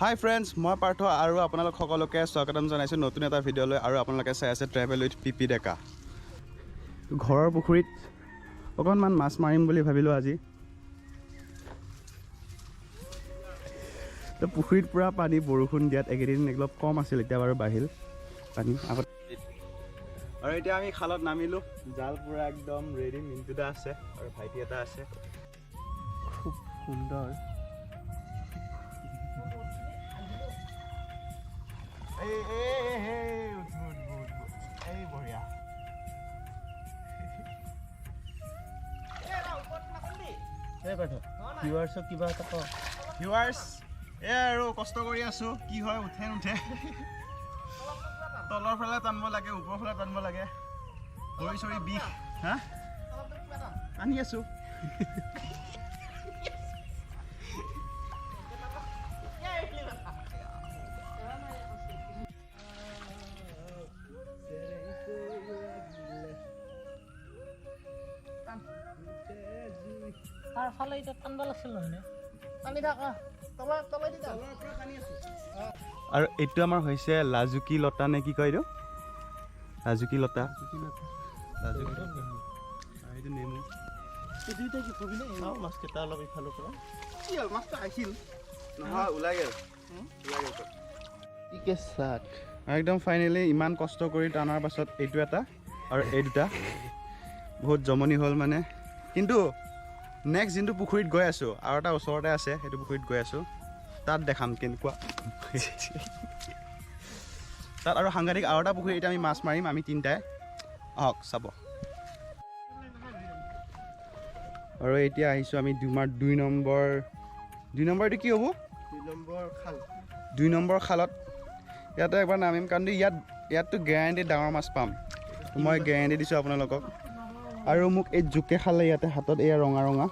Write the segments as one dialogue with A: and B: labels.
A: হাই friends, মই পাৰ্থ আৰু আপোনালোক সকলোকে স্বাগতম জনাইছোঁ নতুন এটা ভিডিঅ'লৈ। আৰু আপোনালোকে চাই আছে ট্ৰেভেল উইথ পি পি ডেকা। ঘৰৰ পুখুৰীত অকণমান মাছ মাৰিম বুলি ভাবিলোঁ আজি। তো পুখুৰীত পূৰা পানী, বৰষুণ দিয়াত এইকেইদিন অলপ কম আছিল, এতিয়া বাৰু বাঢ়িল পানী আগত। আৰু এতিয়া আমি খালত নামিলোঁ, জাল পূৰা একদম ৰেডি। মিণ্টুদা আছে আৰু ভাইটি এটা আছে।
B: খুব সুন্দৰ।
A: এই এই এই উঠব উঠব উঠব, এই বঢ়িয়া।
B: ভিউৱাৰ্ছক কিবা এটা ক।
A: ভিউৱাৰ্ছ, এই আৰু কষ্ট কৰি আছোঁ, কি হয় উঠে নুঠে। তলৰ ফালে টানিব লাগে, ওপৰৰ ফালে টানিব লাগে, ভৰি চৰি বিষ। হা, টানি আছোঁ।
C: তাৰ ফালে এতিয়া টানব লাগছিল নহয়।
A: আৰু এইটো আমাৰ হৈছে লাজুকী লতা নে কি কয় এইটো? লাজুকী লতা। লাজুকী লতা। এইটো নেমু।
B: দুইটা কি কবি নে? চাওঁ মাছকেইটা অলপ ইফালৰ পৰা।
A: কি হ'ল, মাছটো আহিছিল নহয়, ওলাই গ'ল, ওলাই গ'ল।
B: ঠিকে চাক।
A: একদম ফাইনেলি ইমান কষ্ট কৰি টানাৰ পাছত এইটো এটা আৰু এই দুটা বহুত জমনি হ'ল মানে। কিন্তু নেক্সট যোনটো পুখুৰীত গৈ আছোঁ, আৰু এটা ওচৰতে আছে, সেইটো পুখুৰীত গৈ আছোঁ, তাত দেখাম কেনেকুৱা। তাত আৰু সাংঘাতিক আৰু এটা পুখুৰীত আমি মাছ মাৰিম, আমি তিনিটাই। আহক চাব। আৰু এতিয়া আহিছোঁ আমি তোমাৰ দুই নম্বৰ, দুই নম্বৰ এইটো কি হ'ব?
B: দুই নম্বৰ খাল।
A: দুই নম্বৰ খালত ইয়াতে একবাৰ নামিম, কাৰণ ইয়াততো গেৰাণ্টি ডাঙৰ মাছ পাম, মই গেৰাণ্টি দিছোঁ আপোনালোকক। আৰু মোক এই জোকে খালে ইয়াতে হাতত, এয়া ৰঙা ৰঙা।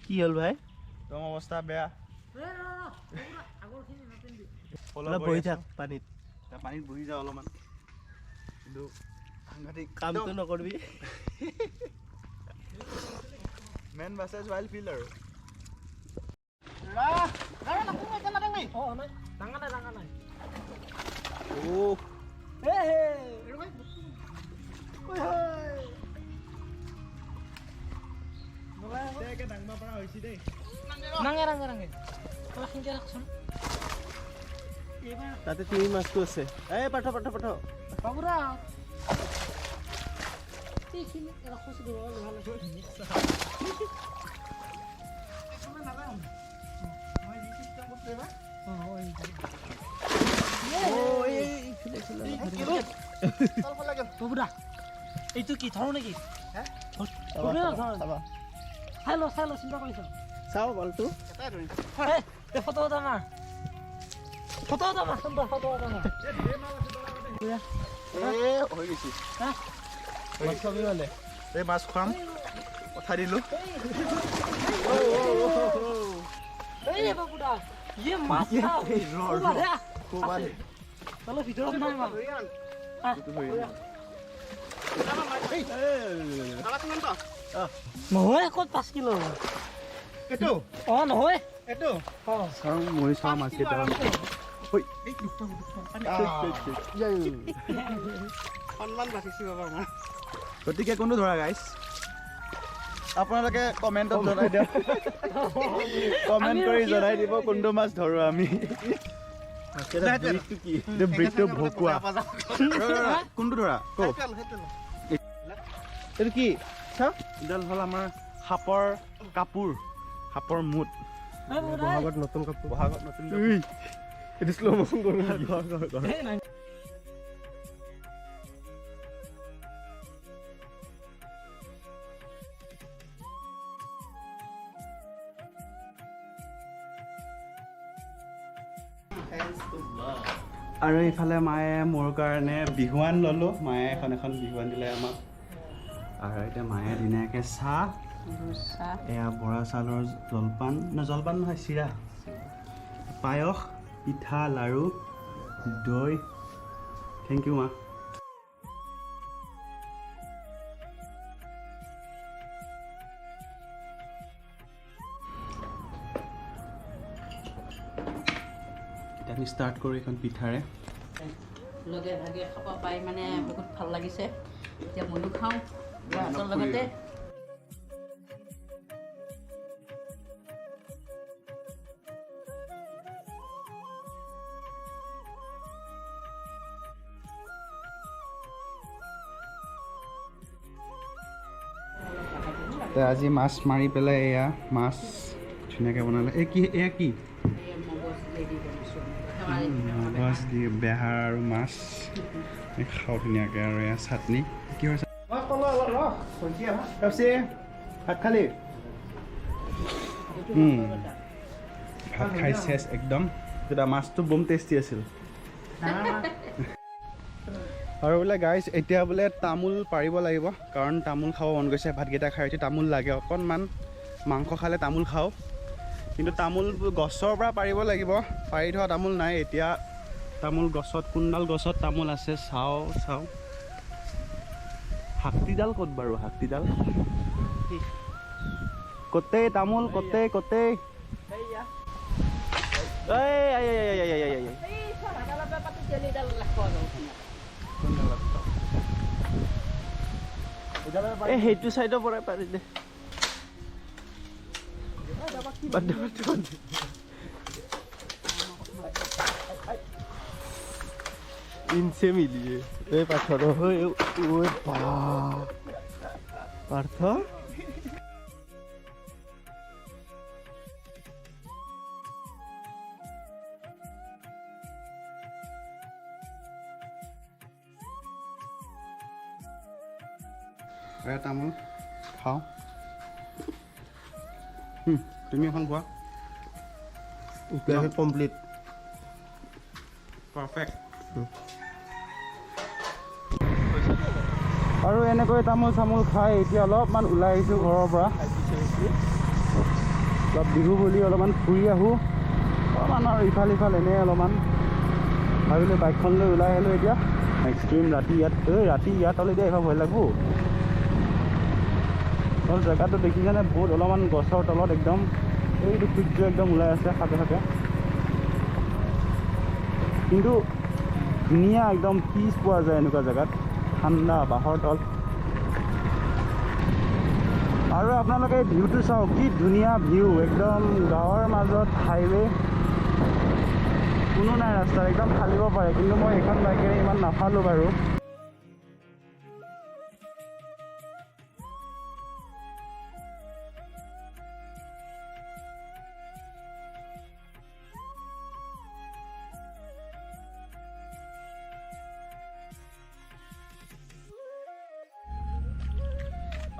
B: কি হ'ল ভাই?
A: একদম অৱস্থা বেয়া।
B: অলপ বহি থাক পানীত।
A: পানীত বহি যাওঁ অলপমান, কিন্তু সাংঘাতিক
B: কামটো নকৰিবি।
A: মেন ভাৰ্চেছ ৱাইল্ড ফিল্ড আৰু।
B: তাতে তুমি মাছটো আছে। এই পাঠ পাঠ পাঠ।
C: বাবুৰা এইটো কি ধৰো নেকি? চাই ল, চাই ল, চিন্তা কৰিছ।
B: চাওঁ বলটো।
C: ফটো এটা মাৰ, ফটো এটা মাৰ, ফটো এটা মাৰ।
A: হৈ গৈছে।
B: এই
A: মাছ খুৱাম কথা দিলোঁ।
C: নহয়, ক'ত 5 কিলো?
B: এইটো?
C: অ নহয়,
B: এইটো।
A: চাওঁ, মই চাওঁ মাছকেইটা। গতিকে কোনটো ধৰা গাইছ, আপোনালোকে কমেণ্টত জনাই দিয়ক, কমেণ্ট কৰি জনাই দিব কোনটো মাছ ধৰোঁ আমি। ব্ৰিডটো ভকুৱা। কোনটো ধৰা?
B: এইটো কি?
A: চাওঁ, এইডাল হ'ল আমাৰ সাপৰ কাপোৰ, সাপৰ মুঠ।
B: বহাগত নতুন কাপোৰ,
A: বহাগত নতুন কাপোৰ।
B: এইটো শ্ল' মোচন কৰোঁ।
A: আৰু ইফালে মায়ে মোৰ কাৰণে বিহুৱান ল'লোঁ, মায়ে এখন এখন বিহুৱান দিলে আমাক। আৰু এতিয়া মায়ে ধুনীয়াকৈ চাহ, এয়া বৰা চাউলৰ জলপান, ন জলপান নহয় চিৰা, পায়স, পিঠা, লাড়ু, দৈ। Thank U মা। এতিয়া আমি ষ্টাৰ্ট কৰোঁ এইখন পিঠাৰে।
D: লগে ভাগে খাব পাই মানে বহুত ভাল লাগিছে। এতিয়া ময়ো খাওঁ ভাতৰ লগতে।
A: আজি মাছ মাৰি পেলাই এয়া মাছ ধুনীয়াকৈ বনালে। এই কি, এয়া কি? মগজ দি বেহাৰ আৰু মাছ খাওঁ ধুনীয়াকৈ। আৰু এয়া চাটনি। কিহৰ ভাত খালি? ভাত খাই চেচ একদম। তেতিয়া মাছটো বম টেষ্টি আছিল। আৰু বোলে গাইজ এতিয়া বোলে তামোল পাৰিব লাগিব, কাৰণ তামোল খাব মন গৈছে। ভাতকেইটা খাই উঠি তামোল লাগে অকণমান, মাংস খালে তামোল খাওঁ, কিন্তু তামোল গছৰ পৰা পাৰিব লাগিব, পাৰি থোৱা তামোল নাই। এতিয়া তামোল গছত, কোনডাল গছত তামোল আছে চাওঁ চাওঁ। হাতীডাল ক'ত বাৰু? হাতীডাল কতেই তামোল কতেই কতেই।
B: এই সেইটো চাইডৰ পৰাই পাৰি দে। ইনচে মিলিয়ে এই পাথৰ পাৰ্থ।
A: তামোল খাওঁ। তুমি এখন খোৱা।
B: Complete
A: perfect. আৰু এনেকৈ তামোল চামোল খাই এতিয়া অলপমান ওলাই আহিছোঁ ঘৰৰ পৰা। অলপ বিহু বুলি অলপমান ফুৰি আহোঁ অলপমান, আৰু ইফাল সিফাল এনেই অলপমান ভাবিলোঁ বাইকখন লৈ ওলাই আহিলোঁ। এতিয়া এক্সট্ৰিম ৰাতি ইয়াত, এই ৰাতি ইয়াত হ'লে এতিয়া এইবাৰ ভয় লাগব। জেগাটো দেখিছেনে বহুত অলপমান গছৰ তলত একদম এইটো সূৰ্য একদম ওলাই আছে ফাকে ফাকে, কিন্তু ধুনীয়া একদম পিচ পোৱা যায় এনেকুৱা জেগাত, ঠাণ্ডা বাঁহৰ তল। আৰু আপোনালোকে এই ভিউটো চাওক, কি ধুনীয়া ভিউ, একদম গাঁৱৰ মাজত হাইৱে, কোনো নাই ৰাস্তাত, একদম ফালিব পাৰে। কিন্তু মই এইখন বাইকেৰে ইমান নাফালোঁ বাৰু।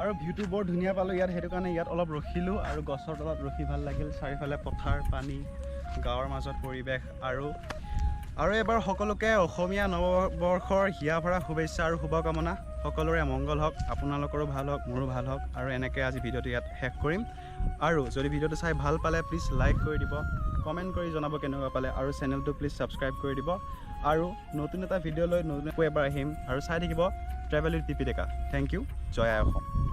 A: আৰু ভিউটো বৰ ধুনীয়া পালোঁ ইয়াত, সেইটো কাৰণে ইয়াত অলপ ৰখিলোঁ আৰু গছৰ তলত ৰখি ভাল লাগিল। চাৰিওফালে পথাৰ, পানী, গাঁৱৰ মাজত পৰিৱেশ। আৰু আৰু এবাৰ সকলোকে অসমীয়া নৱবৰ্ষৰ হিয়া ভৰা শুভেচ্ছা আৰু শুভকামনা। সকলোৰে মংগল হওক, আপোনালোকৰো ভাল হওক, মোৰো ভাল হওক। আৰু এনেকৈ আজি ভিডিঅ'টো ইয়াত শেষ কৰিম। আৰু যদি ভিডিঅ'টো চাই ভাল পালে প্লিজ লাইক কৰি দিব, কমেণ্ট কৰি জনাব কেনেকুৱা পালে, আৰু চেনেলটো প্লিজ ছাবস্ক্ৰাইব কৰি দিব। আৰু নতুন এটা ভিডিঅ' লৈ নতুনকৈ এবাৰ আহিম। আৰু চাই থাকিব travel with P P Deka. Thank you. Joy I Assam.